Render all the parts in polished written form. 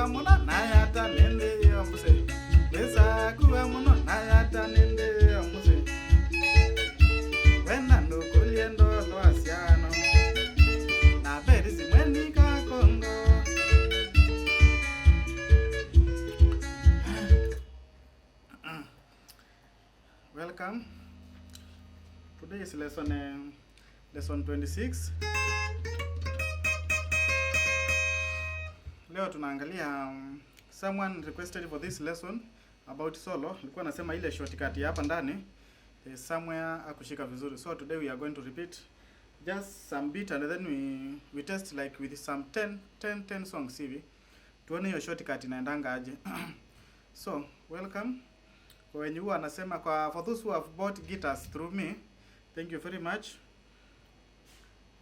muno nayata nende yomuse. Mesakuwa muno nayata nende yomuse. Wena nukuliendo lwasiano. Na berisi mweni kakongo. Welcome. Today is lesson 26. Leo tunaangalia someone requested for this lesson about solo. Nilikuwa nasema ile shortcut ya hapa ndani somewhere akushika vizuri. So today we are going to repeat just some bit and then we test like with some 10 songs hivi. Tuone hiyo shortcut inaendanga aje. So, welcome. Kwa wenye huwa anasema kwa for those who have bought guitars through me, thank you very much.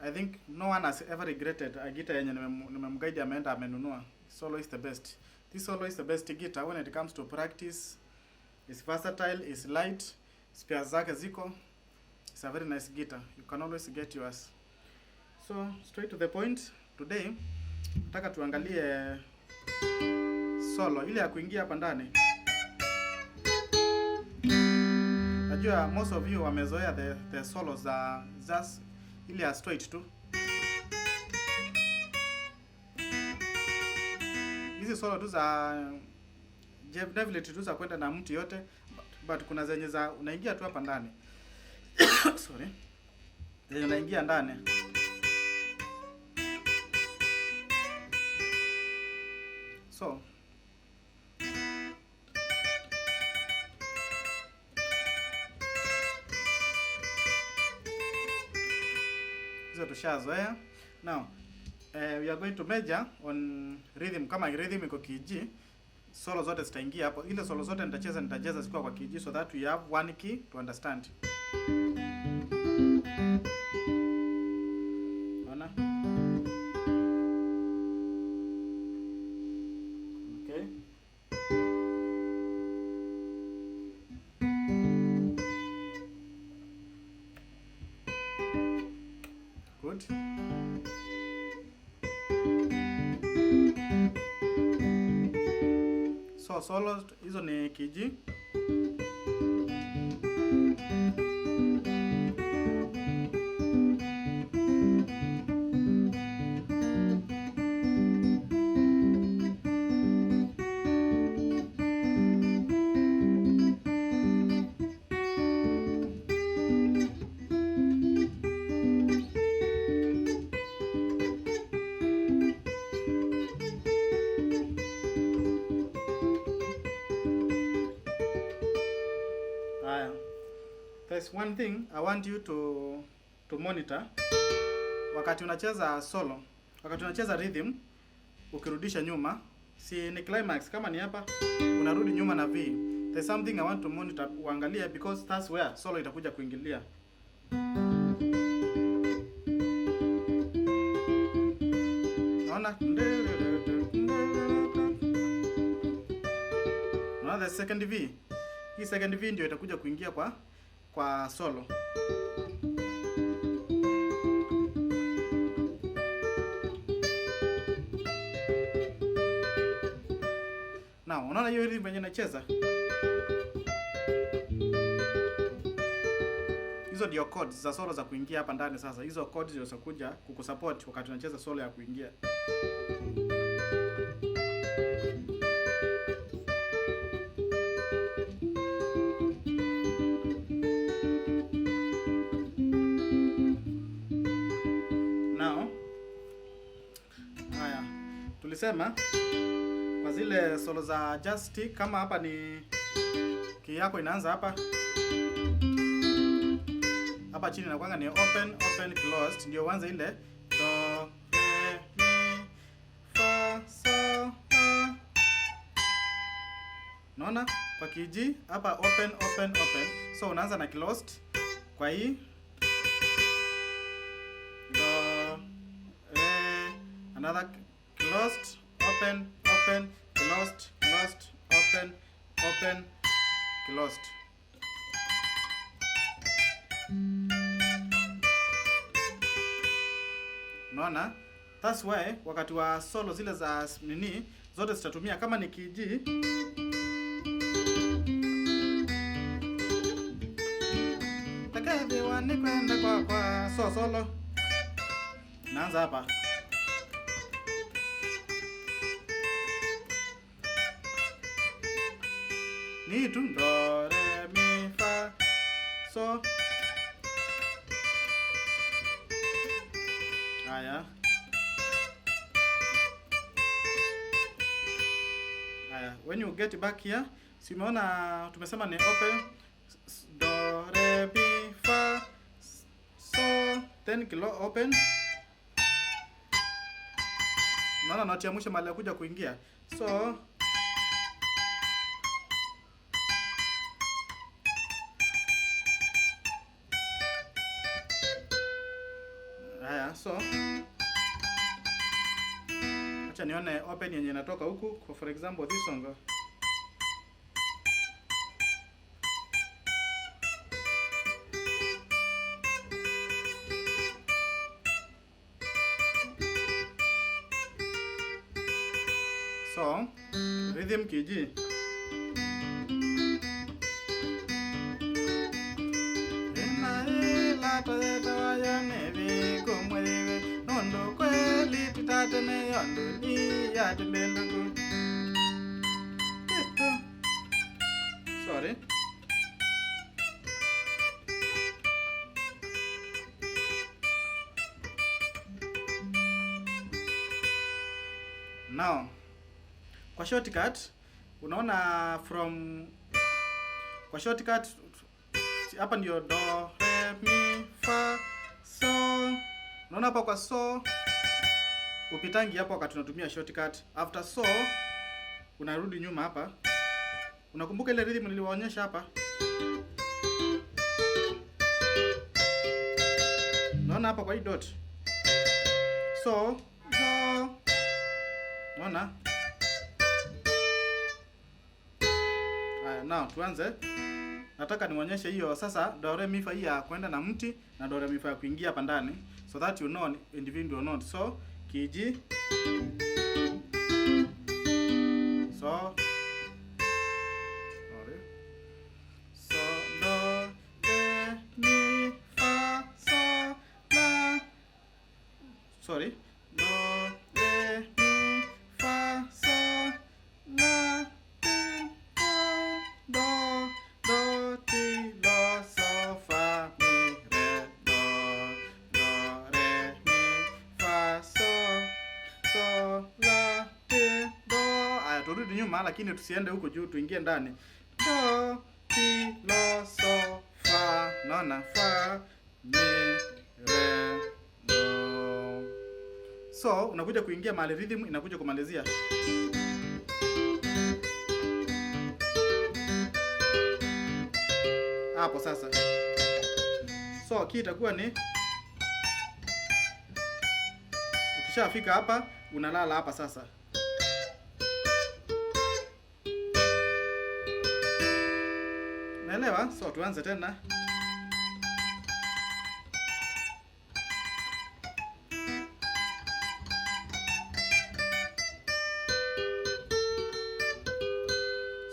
I think no one has ever regretted a guitar yenye nimemguide ameenda amenunua. Solo is the best. This solo is the best guitar when it comes to practice. It's versatile, it's light, spares zake ziko. It's a very nice guitar. You can always get yours. So, straight to the point. Today, nataka tuangalie solo ile ya kuingia hapa ndani. Najua most of you wamezoea the solos za just ile ya straight tu. Hizi solo tu za Jeff Neville tu za kwenda na mtu yote, but kuna zenye za unaingia tu hapa ndani. Sorry. Zenye unaingia ndani. So hizo tushazoea. Now, we are going to measure on rhythm. Kama rhythm iko key G, solo zote zitaingia hapo. Ile solo zote nitacheza zikiwa kwa key G so that we have one key to understand. Unaona? Okay. Good. So solo hizo ni key G. There's one thing I want you to monitor wakati unacheza solo, wakati unacheza rhythm, ukirudisha nyuma, si ni climax kama ni hapa unarudi nyuma na V. There's something I want to monitor, uangalie because that's where solo itakuja kuingilia. Naona? Naona the second V. Hii second V ndio itakuja kuingia kwa solo. Now, unaona hiyo rhythm yenye nacheza? Hizo ndio chords za solo za kuingia hapa ndani sasa. Hizo chords ndio zitakuja kukusupport wakati unacheza solo ya kuingia. Now, haya, tulisema kwa zile solo za just stick, kama hapa ni key yako inaanza hapa. Hapa chini inakuanga ni open, open, closed, ndio uanze ile do, re, mi, fa, so, la. Unaona? Kwa key G hapa open, open, open. So unaanza na closed kwa hii do, re, another closed, open, open, closed, closed, open, open, closed. Unaona? That's why wakati wa solo zile za nini zote zitatumia kama ni key G. Takathiwa ni kwenda kwa kwa so solo. Naanza hapa. Ni tu do re mi fa so. Haya. Haya, when you get back here, si umeona tumesema ni open do re mi fa so, then kilo open. Unaona noti ya mwisho mahali ya kuja kuingia. So haya, so acha nione open yenye inatoka huku. For example this song. So rhythm key G. Sorry. Now, kwa shortcut unaona from kwa shortcut hapa ndio do re mi fa so. Unaona hapa kwa so upitangi hapo wakati unatumia shortcut. After so unarudi nyuma hapa. Unakumbuka ile rhythm niliwaonyesha hapa? Unaona hapa kwa hii dot. So do. Unaona? Haya, now tuanze. Nataka nionyeshe hiyo sasa do re mi fa hii ya kwenda na mti na do re mi fa ya kuingia hapa ndani, so that you know individual note. So key G, so sorry, so do re mi fa so la, sorry, do re mi fa so la ti do do ti do so fa mi re do do re mi fa so so la ti do. Aya, turudi nyuma lakini tusiende huko juu, tuingie ndani. Do ti lo so fa, naona fa mi re do. So unakuja kuingia mahali rhythm inakuja kumalizia. Hapo sasa. So key itakuwa ni ukishafika hapa unalala hapa sasa. Naelewa? So tuanze tena.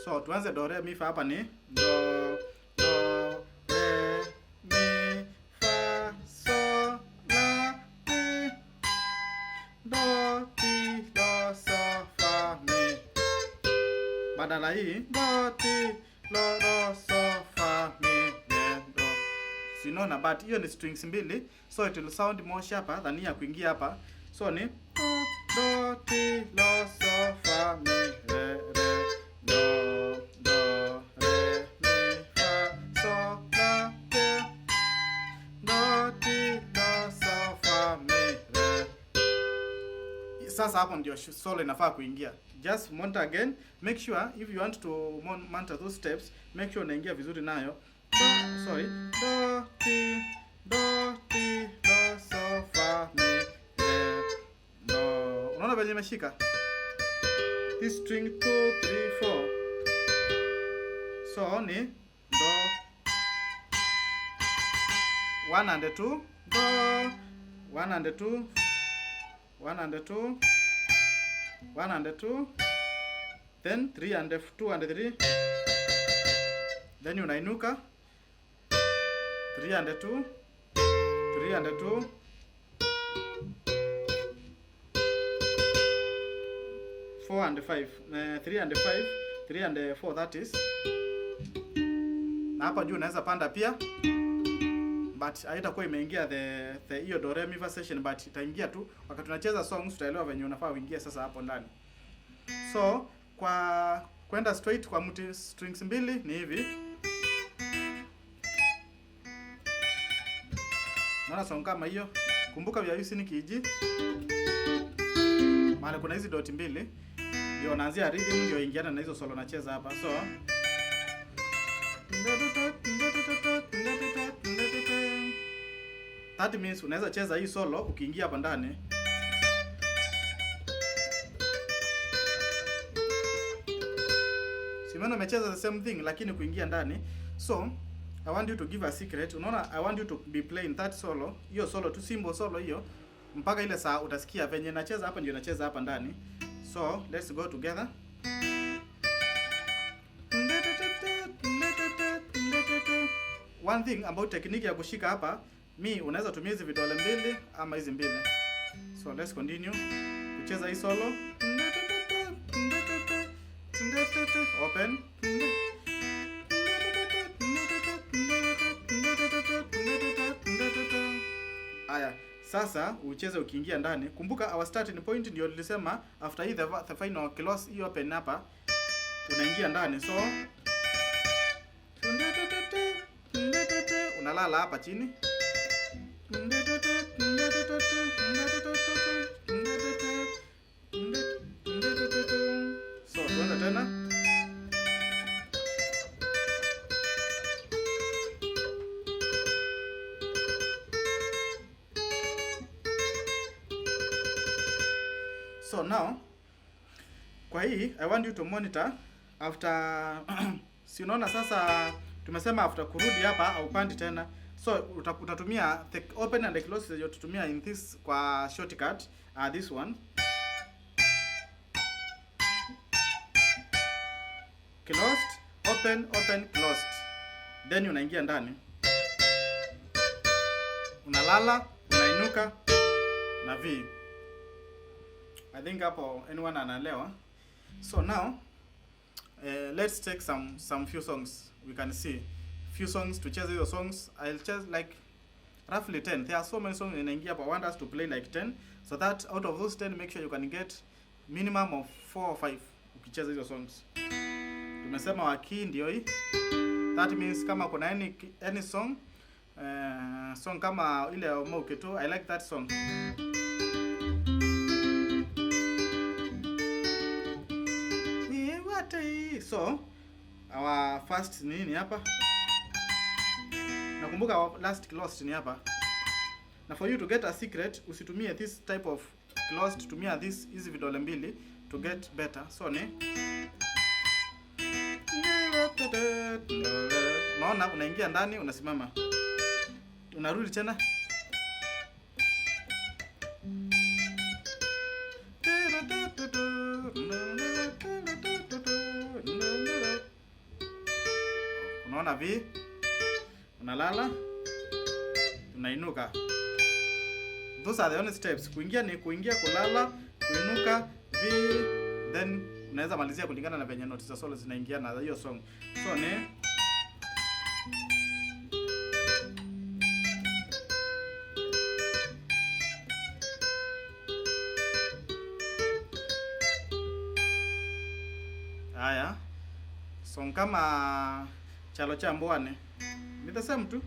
So tuanze do re mi fa hapa ni do do re mi fa so la ti do ti do so fa mi. Badala hii do ti lo do so fa mi re do. Sinaona, but hiyo ni strings mbili, so it will sound more sharper than ya kuingia hapa. So ni do do ti lo so fa mi re re do do re mi fa so la ti do ti do so fa mi re. Sasa hapo ndio solo inafaa kuingia. Just monitor again. Make sure if you want to monitor those steps, make sure unaingia vizuri nayo. Do, sorry, do ti do ti do so fa mi re do. Unaona venye imeshika? This string 2 3 4. So ni do 1 and 2 do 1 and 2 1 and 2, 1 and 2, then 3 and 2 and 3, then unainuka 3 and 2, 3 and 2, 4 and 5, 3 and 5, 3 and 4, that is. Na hapa juu unaweza panda pia, but haitakuwa imeingia the hiyo do re mi fa session, but itaingia tu wakati tunacheza songs, utaelewa venye unafaa uingie sasa hapo ndani. So kwa kwenda straight kwa mti strings mbili ni hivi. Naona song kama hiyo. Kumbuka we are using key G. Maana kuna hizi dot mbili. Ndio naanzia rhythm ndio ingiana na hizo solo nacheza hapa. So that means unaweza cheza hii solo ukiingia hapa ndani. Simona amecheza the same thing lakini kuingia ndani. So I want you to give a secret. Unaona, I want you to be playing that solo, hiyo solo tu, simple solo hiyo, mpaka ile saa utasikia venye nacheza hapa ndio nacheza hapa ndani. So let's go together. One thing about technique ya kushika hapa, mi unaweza tumia hizi vidole mbili ama hizi mbili. So let's continue kucheza hii solo. Open. Aya, sasa ucheze ukiingia ndani. Kumbuka our starting point ndio nilisema after hii the final close hii open hapa unaingia ndani. So unalala hapa chini. So tuanze tena. So now kwa hii I want you to monitor after si unaona sasa tumesema after kurudi hapa au pandi tena. So utatumia the open and the close yenye tutatumia in this kwa shortcut, this one. Closed, open, open, closed. Then unaingia ndani. Unalala, unainuka na V. I think hapo anyone anaelewa. So now let's take some few songs. We can see few songs to chase hizo songs. I'll chase like roughly 10. There are so many songs inaingia hapa. I want us to play like 10, so that out of those 10 make sure you can get minimum of 4 or 5 ukicheza hizo songs. Tumesema wa key ndio hii. That means kama kuna any song, song kama ile ya Omoke tu, I like that song. So our first nini hapa? Nakumbuka our last closed ni hapa. Na for you to get a secret, usitumie this type of closed, tumia this hizi vidole mbili to get better. So ni unaona unaingia ndani unasimama. Unarudi tena. Unaona V, unalala, unainuka. Those are the only steps. Kuingia ni kuingia, kulala, kuinuka, V, then unaweza malizia kulingana na venye notes za solo zinaingia na hiyo song. So ni haya. Song kama Chalo cha Mbwane ni the same tu.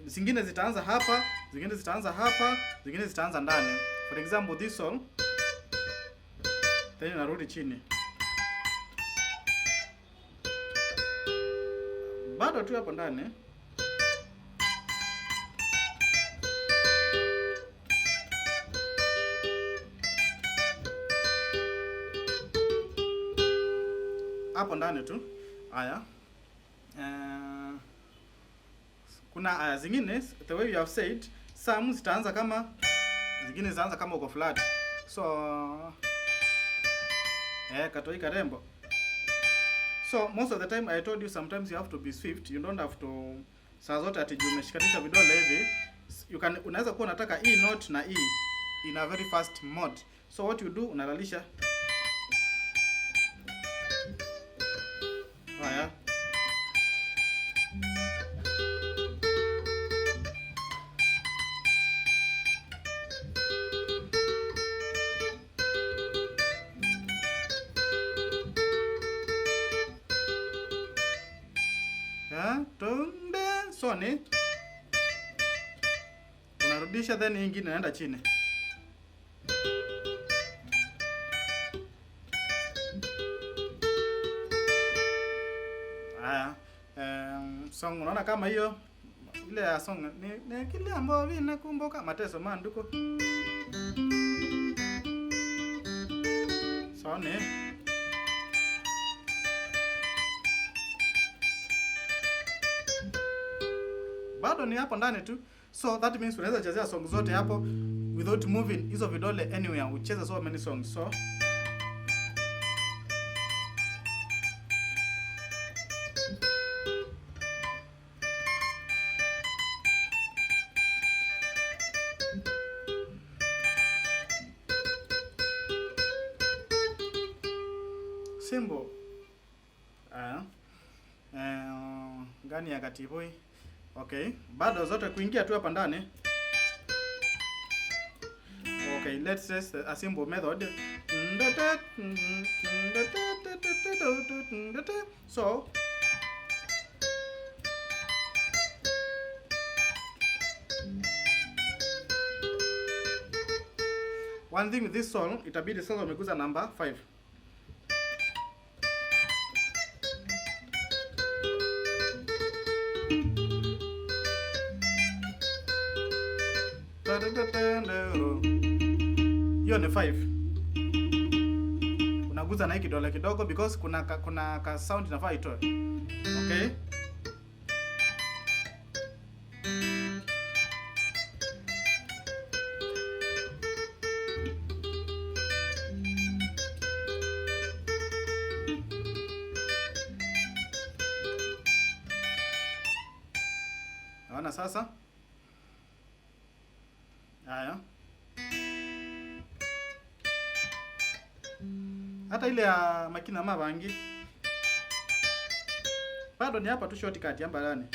Zingine zitaanza hapa, zingine zitaanza hapa, zingine zitaanza ndani. For example this song, then unarudi chini. Bado tu hapo ndani. Hapo ndani tu. Haya. Kuna aya zingine the way you have said, some zitaanza kama Zingine zinaanza kama uko flat. So katoi karembo. So most of the time I told you sometimes you have to be swift. You don't have to saa zote ati juu umeshikanisha vidole hivi. You can, unaweza kuwa unataka E note na E in a very fast mode. So what you do, unalalisha. Haya. Tunde so ni unarudisha, then nyingine inaenda chini. Haya, song unaona kama hiyo ile ya song ni kile ambayo mimi nakumbuka mateso manduko. So ni bado ni hapo ndani tu. So that means unaweza chezea song zote hapo without moving hizo vidole anywhere. Ucheze so many songs. So simple. Gani ya Katiboi? Okay, bado zote kuingia tu hapa ndani. Okay, let's test a simple method. So one thing with this song, itabidi sasa umeguza number 5. Hiyo ni 5. Unaguza na hii kidole kidogo because kuna ka sound inafaa itoe. Okay? Naona sasa? Haya. Hata ile ya Makina Mabangi bado ni hapa tu shortcut ya mbalani.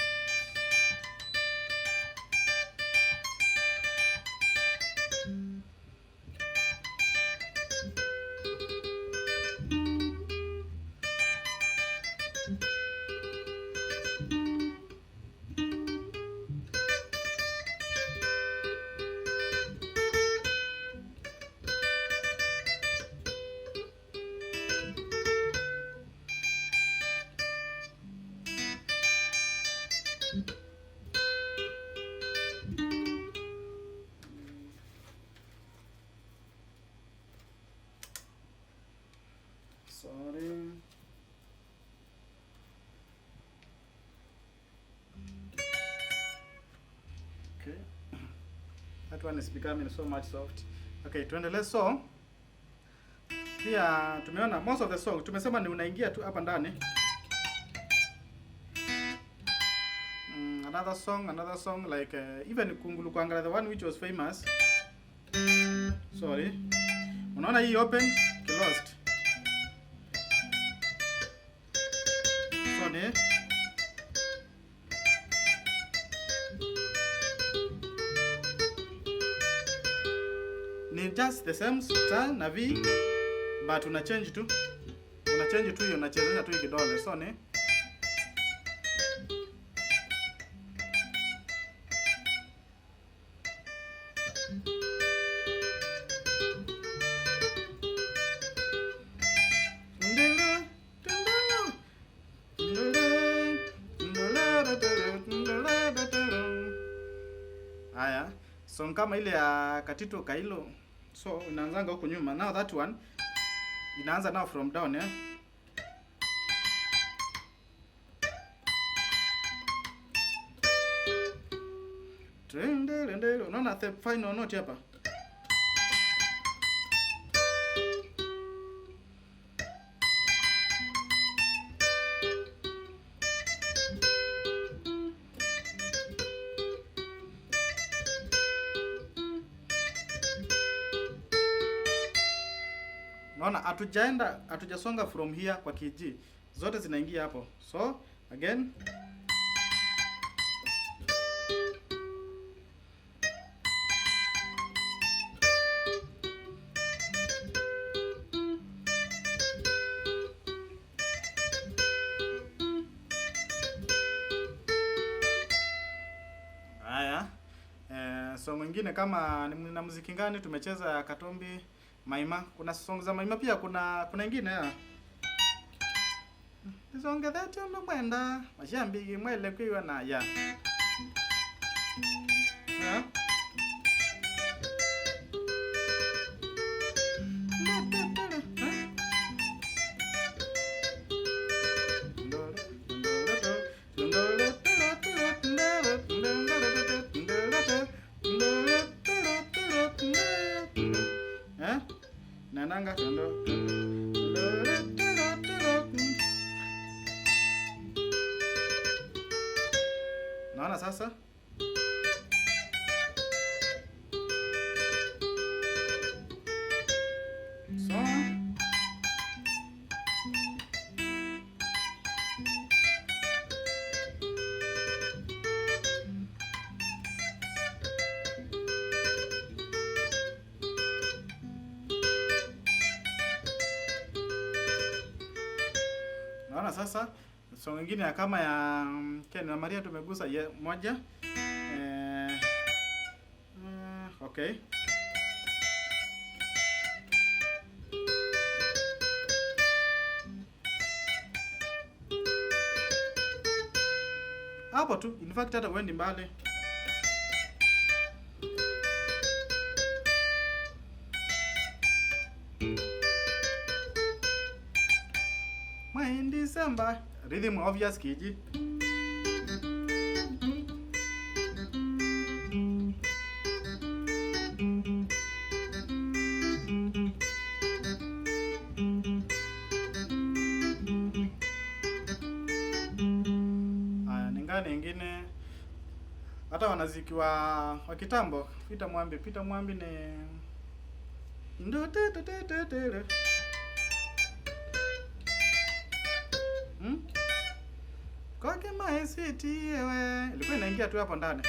Sorry. Okay. That one is becoming so much soft. Okay, tuendelee. So pia tumeona most of the song tumesema ni unaingia tu hapa ndani. Another song like even Kungulu Kwangala, the one which was famous. Sorry. Unaona hii open closed. So ni just the same style na V, but una change tu. Una change tu hiyo, unachezesha tu kidole. So ni haya, song kama ile ya Katito Kailo. So inaanzanga huko nyuma. Now that one inaanza now from down, eh? Unaona the final note hapa. Naona hatujasonga from here kwa key G. Zote zinaingia hapo. So again haya. Song nyingine kama na muziki gani tumecheza Katombi, Maima. Kuna song za Maima pia, kuna ingine ya Isonge ndo mwenda mashambiki mwele kwiwa na ya. Ha? Nananga naona sasa. So naona sasa song nyingine ya kama ya Ken na Maria tumegusa moja. Okay. Hapo tu, in fact hata uendi mbali. December rhythm obvious kiji. Aya, ningani ingine hata wanaziki wa kitambo, Peter Mwambi. Peter Mwambi ni ndo te te te te te. Koke my sweet yewe. Ilikuwa inaingia tu hapo ndani.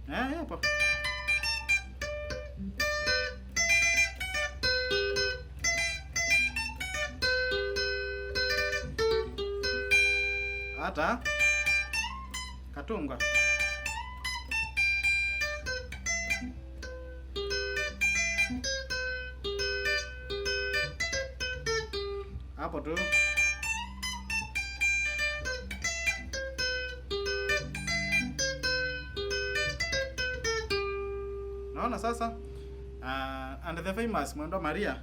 Hapo. Hata Katunga. Hapo tu. Naona sasa. And the famous Mwendo Maria.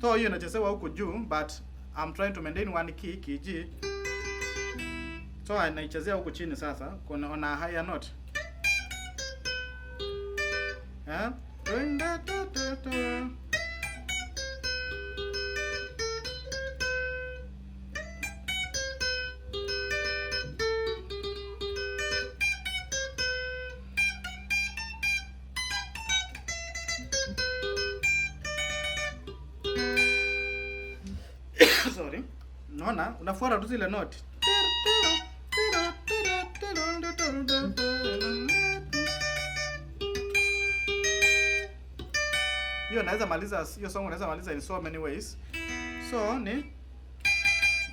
So hiyo inachezewa huku juu, but I'm trying to maintain one key, key G. So naichezea huku chini sasa, kuna on a higher note. Sorry. Naona unafuata tu zile note. Hiyo naweza maliza, hiyo song unaweza maliza in so many ways. So ni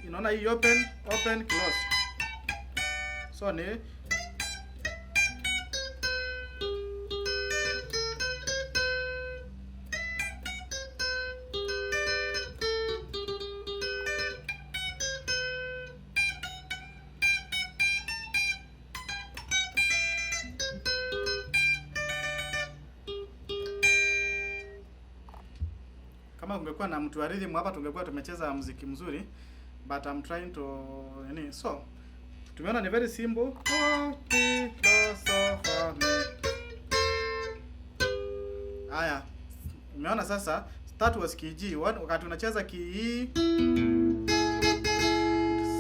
inaona hii open, open, close. So ni kama ungekuwa na mtu wa rhythm hapa tungekuwa tumecheza muziki mzuri, but I'm trying to nini. So tumeona ni very simple. Do, so, fa, mi. Haya, umeona sasa start was key G. Wakati unacheza key E,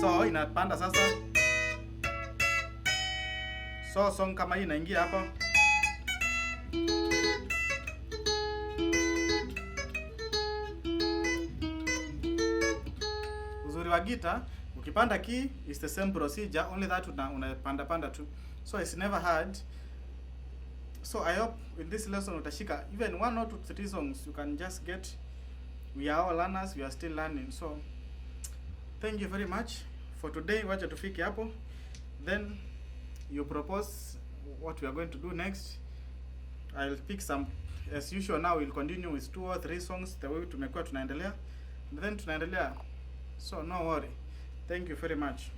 so So inapanda sasa. So song kama hii inaingia hapo. Uzuri wa guitar, ukipanda key is the same procedure, only that unapanda panda tu. So it's never hard. So I hope in this lesson utashika even one or two three songs you can just get. We are all learners, we are still learning. So thank you very much for today. Wacha tufike hapo, then you propose what we are going to do next. I'll pick some as usual. Now we'll continue with two or three songs the way tumekuwa tunaendelea, and then tunaendelea. So no worry. Thank you very much.